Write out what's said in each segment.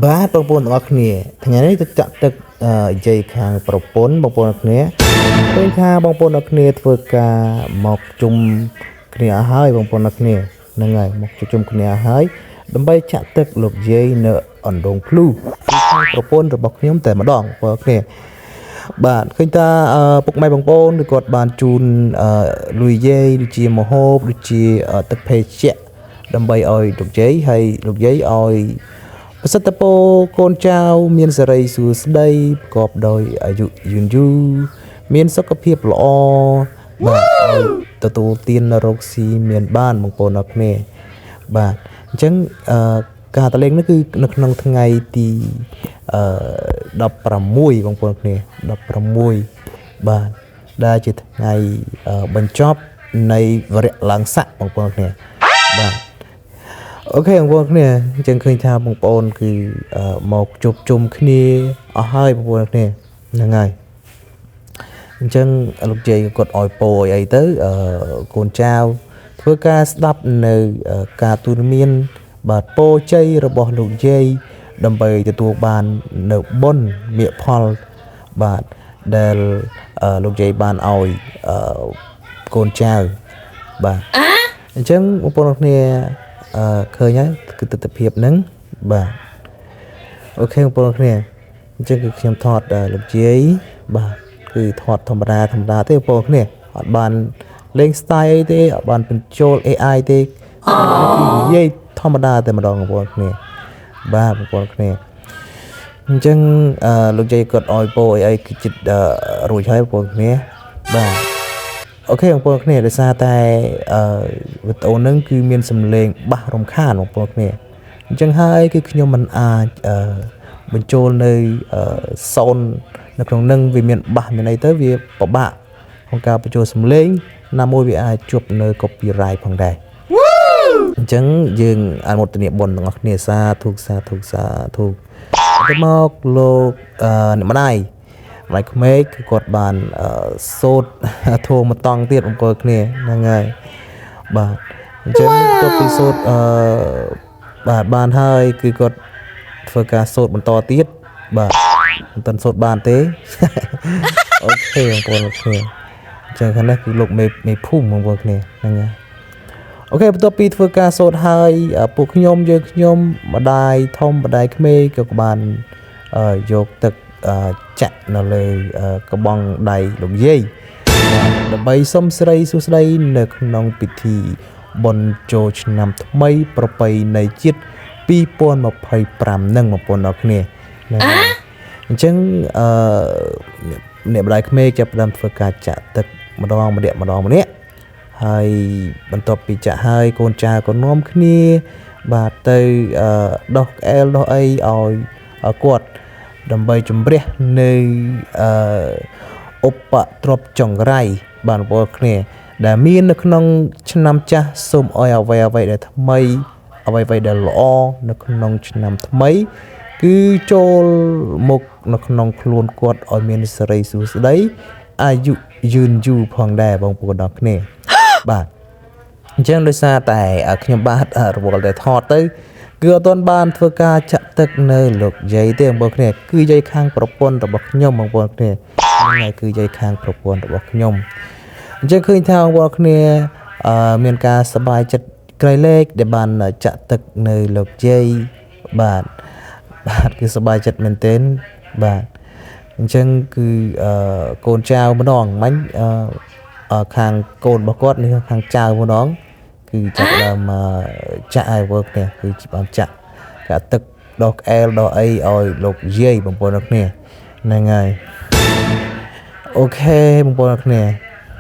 បាទបងប្អូនទាំងអស់គ្នាថ្ងៃនេះទៅចាក់ទឹកនិយាយខាងប្រពន្ធបងប្អូនទាំងគ្នាឃើញថាបងប្អូនទាំងគ្នាធ្វើការមកជុំគ្នាអស់ហើយបងប្អូនទាំងគ្នាហ្នឹងហើយមកជុំគ្នាអស់ហើយដើម្បីចាក់ទឹកលោកយាយនៅអណ្ដូងភ្លូគឺខាងប្រពន្ធរបស់ខ្ញុំតែម្ដងបងប្អូនគ្នាបាទឃើញថាពុកម៉ែបងប្អូនឬគាត់បានជូនលុយយាយដូចជាមហូបដូចជាទឹកភេសជ្ជៈដើម្បីឲ្យលោកយាយហើយលោកយាយឲ្យ ប្រសិទ្ធពរកូនចៅមានសិរីសួស្តីប្រកបដោយអាយុយឺនយូរមានសុខភាពល្អបាទឲ្យទទួលទានរោគស៊ីមានបានបងប្អូនអរគ្នាបាទអញ្ចឹងអឺការតលេងនេះគឺនៅក្នុងថ្ងៃទីអឺ16បងប្អូនគ្នា16បាទដែលជាថ្ងៃបញ្ចប់នៃវរៈឡើងស័កបងប្អូនគ្នាបាទ OK បងប្អូនគ្នាអញ្ចឹងឃើញថាបងប្អូនគឺមកជួបជុំគ្នាអស់ហើយបងប្អូនគ្នាហ្នឹងហើយអញ្ចឹងលោកយាយក៏គាត់ឲ្យពោឲ្យអីទៅកូនចៅធ្វើការស្ដាប់នៅការទូន្មានបាទពោជ័យរបស់លោកយាយដើម្បីទទួលបាននៅបុណ្យមាគផលបាទដែលលោកយាយបានឲ្យកូនចៅបាទអញ្ចឹងបងប្អូនគ្នាឃើញហើយគឺទស្សនភាពហ្នឹងបាទ OK បងប្អូនគ្នាអញ្ចឹងគឺខ្ញុំថតលោកយាយបាទគឺថតធម្មតាធម្មតាទេបងប្អូនគ្នាអត់បានលេង style អីទេអត់បានបញ្ចូល AI ទេគឺនិយាយធម្មតាតែម្ដងបងប្អូនគ្នាបាទបងប្អូនគ្នាអញ្ចឹងលោកយាយគាត់ឲ្យពោអីអីគឺចិត្តរួចហើយបងប្អូនគ្នាបាទ OK បងប្អូនគ្នាដោយសារតែវីដេអូហ្នឹងគឺមានសំឡេងបាសរំខានបងប្អូនគ្នាអញ្ចឹងហើយគឺខ្ញុំមិនអាចបញ្ចូលនៅសូននៅក្នុងនឹងវាមានបាសមានអីទៅវាពិបាកក្នុងការបញ្ចូលសំឡេងណាមួយវាអាចជួបនៅ copyright ផងដែរអញ្ចឹងយើងអនុមោទនាបុណ្យទាំងអស់គ្នាសាធុសាធុសាធុទៅមកលោកអ្នកម្ដាយម្ដាយក្មេកគឺគាត់បានសូត្រធម៌មកតង់ទៀតបងប្អូនគ្នាហ្នឹងហើយបាទអញ្ចឹងបន្ទាប់ពីសូត្របាទបានហើយគឺគាត់ធ្វើការសូត្របន្តទៀតបាទមិនទាន់សូត្របានទេ OK បងប្អូនគ្នាអញ្ចឹងខាងនេះគឺលោកមេមេភូមិបងប្អូនគ្នាហ្នឹងហើយ OK បន្ទាប់ពីធ្វើការសូត្រហើយពួកខ្ញុំយើងខ្ញុំម្ដាយធំម្ដាយក្មេកក៏បានយកទឹកចាក់នៅលើកបងដៃលោកយាយបាទដើម្បីសុំស្រីសួស្តីនៅក្នុងពិធីបុណ្យចូលឆ្នាំថ្មីប្រពៃណីជាតិ2025នឹងបងប្អូនអរគ្នាហ្នឹងហើយអញ្ចឹងអឺអ្នកម្ដាយក្មេកចាប់ផ្ដើមធ្វើការចាក់ទឹកម្ដងម្នាក់ម្ដងម្នាក់ហើយបន្ទាប់ពីចាក់ហើយកូនចៅក៏នាំគ្នាបាទទៅដោះក្អែលដោះអីឲ្យគាត់ដើម្បីជំរះនៅឧបទ្រពចង្រៃបាទបងប្អូនគ្នាដែលមាននៅក្នុងឆ្នាំចាស់សូមឲ្យអ្វីអ្វីដែលថ្មីអ្វីអ្វីដែលល្អនៅក្នុងឆ្នាំថ្មីគឺចូលមកនៅក្នុងខ្លួនគាត់ឲ្យមានសិរីសួស្តីអាយុយឺនយូរផងដែរបងប្អូនដល់គ្នាបាទអញ្ចឹងដោយសារតែខ្ញុំបាទរវល់តែថតទៅគឺអត់ទាន់បានធ្វើការចាក់ទឹកនៅលោកយាយទេបងប្អូនគ្នាគឺយាយខាងប្រពន្ធរបស់ខ្ញុំបងប្អូនគ្នាហ្នឹងហើយគឺយាយខាងប្រពន្ធរបស់ខ្ញុំអញ្ចឹងឃើញថាបងប្អូនគ្នាមានការសប្បាយចិត្តក្រៃលែកដែលបានចាក់ទឹកនៅលោកយាយបាទបាទគឺសប្បាយចិត្តមែនទែនបាទអញ្ចឹងគឺកូនចៅម្ដងមិញខាងកូនរបស់គាត់នេះខាងចៅម្ដងគឺចាប់ផ្ដើមចាក់ឲ្យវើគ្នាគឺបានចាក់កាទឹកដោះក្អែលដោះអីឲ្យលោកយាយបងប្អូនគ្នាហ្នឹងហើយ OK បងប្អូនគ្នា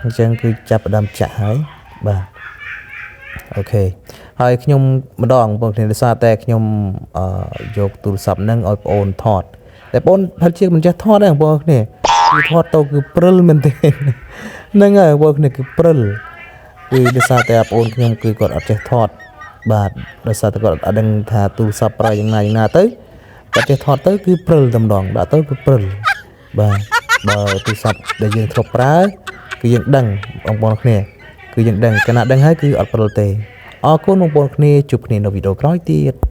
អញ្ចឹងគឺចាប់ផ្ដើមចាក់ហើយបាទ OK ហើយខ្ញុំម្ដងបងប្អូនគ្នាដោយសារតែខ្ញុំយកទូរស័ព្ទហ្នឹងឲ្យប្អូនថតតែប្អូនផលជាមិនចេះថតទេបងប្អូនគ្នាគឺថតទៅគឺព្រិលមែនទេហ្នឹងហើយបងប្អូនគ្នាគឺព្រិលគឺដោយសារតែប្អូនខ្ញុំគឺគាត់អត់ចេះថតបាទដោយសារតែគាត់អត់ដឹងថាទូរស័ព្ទប្រើយ៉ាងណាយ៉ាងណាទៅគាត់ចេះថតទៅគឺព្រិលតែម្ដងដាក់ទៅគឺព្រិលបាទបើទូរស័ព្ទដែលយើងធ្លាប់ប្រើគឺយើងដឹងបងប្អូនគ្នាគឺយើងដឹងកាលណាដឹងហើយគឺអត់ព្រិលទេអរគុណបងប្អូនគ្នាជួបគ្នានៅវីដេអូក្រោយទៀត។